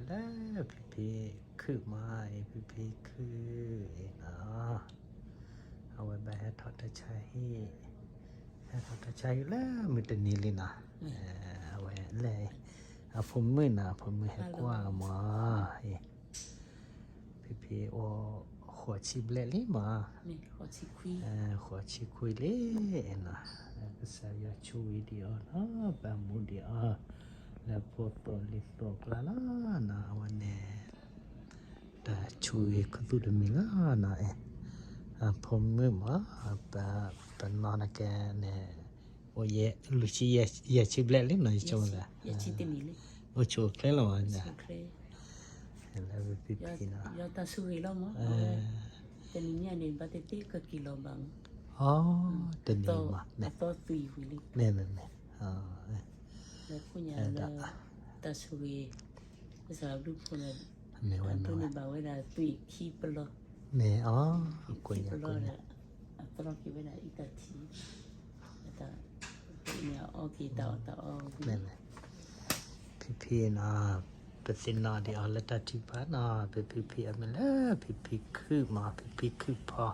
လၢဖံဖံခုၣ်မးအံၤ ဖံဖံခုၣ်အံၤနီၤ, အဝဲဘၣ်ဟဲထီၣ်တၢ်ဆါဟံၣ်, ဟဲထီၣ်တၢ်ဆါဟံၣ်လၢမုၢ်တနံၤလံနီၤ, အဝဲလဲၣ်, အဖိမုၣ်နီၤ အဖိမုၣ်ဟဲကွၢ်မးအံၤ, ဖံဖံအိၣ်ဃိးဆံဘျဲၣ်လံမး, ဃိးဆံခွံလံနီၤ, ကစၢ်ယွၤဆိၣ်ဂ့ၤဒံးအီၤနီၤ ပာ်မူဒံးအီၤ လၢဖိသၣ်လံၤသီၣ်ကျါလီၤနီၤ, အဝဲန့ၣ် တၢ်ဆိၣ်ဂ့ၤခူသူၣ်တမံၤလီၤနီၤ, အဖိမုၣ်မး, ပနီၢ်နကဲန့ၣ် အိၣ်ယဲၢ်ဆံဘျဲၣ်လံနီၤ, ယဆိကမိၣ်သး, အိၣ်ဆိးအိၣ်ချ့လီၤမး, လၢဖံဖံနီၤ, တနံၤညါန့ၣ် ဘၣ်သ့ၣ်သ့ၣ်ကက့ၤလီၤဘၣ်မး, တနံၤမး, မ့ၢ်, မ့ၢ်, မ့ၢ်, လၢခိၣ်ညါလၢ တၢ်ဆိၣ်ဂ့ၤ ကစၢ်ဘျုးဖိလၢ မ့ၢ်ဝဲန့ၣ်ဘၣ်ဝဲဒၣ်သွံၣ်ခံပလီၢ်, မ့ၢ်အီၤ, ခံပလီၢ်ဒီး အသီၣ်က့ၤဝဲဒၣ်အံသၣ်ထံ, အီၣ်က့ၤတၢ်အီၣ်တၢ်အီ, ဖံဖံနီၤ, ပသ့ၣ်နီၣ်ဒံးအီၤလၢတၢ်ထုကဖၣ်နီၤ, ပဖံဖံအမံၤလၢဖံဖံခုၣ်မး ဖံဖံခုၣ်ဖီ,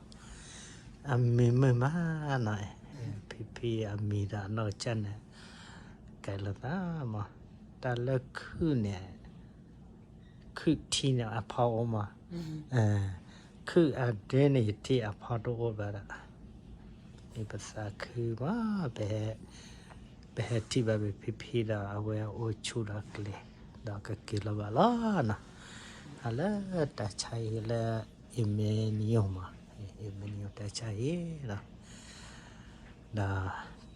အမံၤမုာ်မးနီၤ, ဖံဖံအမံၤဒီးအနီၢ်ကစၢ်န့ၣ် ကဲလိာ်သးမး, တၢ်လၢခုၣ်န့ၣ် ခုၣ်ထံန့ၣ်အဖီအိၣ်မး, ခုၣ်အဒ့န့ၣ် ယထံၣ်အဖီတအိၣ်ဘၣ်ဒီး, မ့ၢ်ပသးခုမး, ပဟဲထံၣ်ဘၣ်ဖံဖံဒီး အဝဲအိၣ်ဆူၣ်ဒီးကျဲၤ, ဒီးကက့ၤလီၤဘၣ်လီၤနီၤ, အလၢတၢ်ဆါအံၤလၢ Emmanuel မး, Emmanuel တၢ်ဆါအံၤဒီး,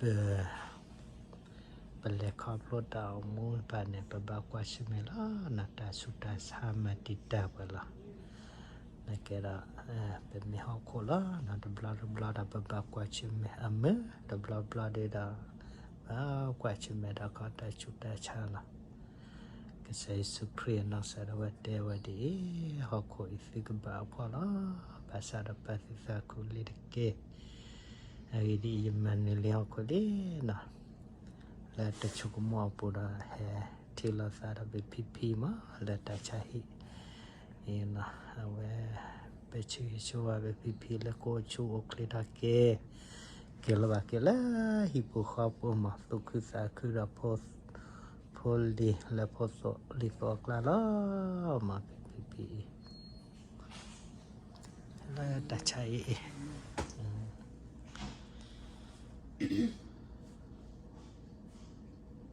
ဒီး ပလဲၤခီဖျိတၢ်အိၣ်မူဘၣ်န့ၣ် ပဘၣ်ကွၢ်ဆၢၣ်မဲာ်လီၤ, နတၢ်ဆူးတၢ်ဆါမၤတံာ်တာ်ပှၤလီၤ, နကဲဒီး ပမ့ၢ်ဟီၣ်ခိၣ်လီၤ, တဘျီတဘျီဒီး ပဘၣ်ကွၢ်ဆၢၣ်မဲာ်အမုာ်, တဘျီဘျီဒီး ဘၣ်ကွၢ်ဆၢၣ်မဲာ်ဒီးခီတၢ်ဆူးတၢ်ဆါလီၤ. ကစၢ်ယ့ၣ်ၡူးခရံာ်အနီၢ်ကစၢ်ဒၣ်ဝဲတဲဝဲဒ်အံၤ, ဟီၣ်ခိၣ်အံၤသုကဘၣ်အဖှီၣ်လီၤ, ဘၣ်ဆၣ်ဒီးပာ်သုသးခူလံၤတက့ၢ်. အဂ့ၢ်ဒ်အံၤ, ယမၤနၢၤလံဟီၣ်ခိၣ်လံနီၤ, လၢတၢ်ဆိကမိၣ်အပူၤဒီး ဟဲထံၣ်လိာ်သးဒီးဖံဖံမး လၢတၢ်ဆါဟံၣ်အံၤနီၤ, အဝဲ ပဆၢဂ့ၤဆၢဝါဖံဖံလၢကအိၣ်ဆူၣ်အိၣ်ချ့ထီၣ်က့ၤ, က့ၤလီၤဘၣ်က့ၤလၢဟံၣ်ပူၤဃီပူၤမး သူၣ်ခုသးခုဒီး ဖိလံၤလၢဖိသၣ်လံၤသီၣ်အကျါလီၤ, မ့ၢ်ဖံဖံအံၤ လၢတၢ်ဆါအံၤအံၤ